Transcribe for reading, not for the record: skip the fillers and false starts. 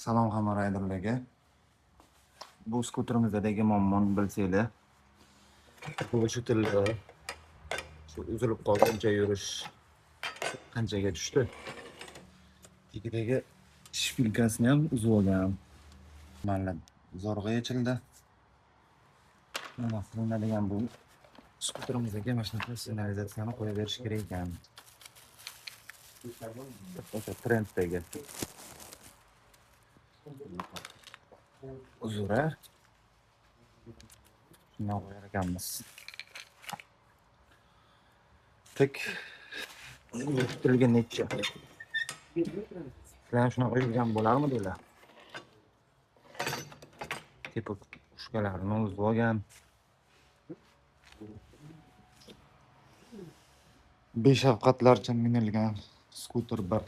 Salom hamma rayderlarga. Bu skuterimizdagi muammoni bilsanglar. Bu shu shu uzilib qolguncha yurish qanchaga tushdi? Tagidagi shpilkasini ham uzib olgan. Mana zo'rg'a yechildi. Nima qilinadigan bu skuterimizga mana shunaqa signalizatsiyani qo'yib berish kerak ekan. O'sha trenddagi. Uzura. Shundan qo'yar ekanmiz. Tek skuterga necha? Sizlar ham shunaqa yurgan bo'larmidinglar? Tepa pushkalarini uzib olgan. Beshafqatlarcha minilgan skuter bir.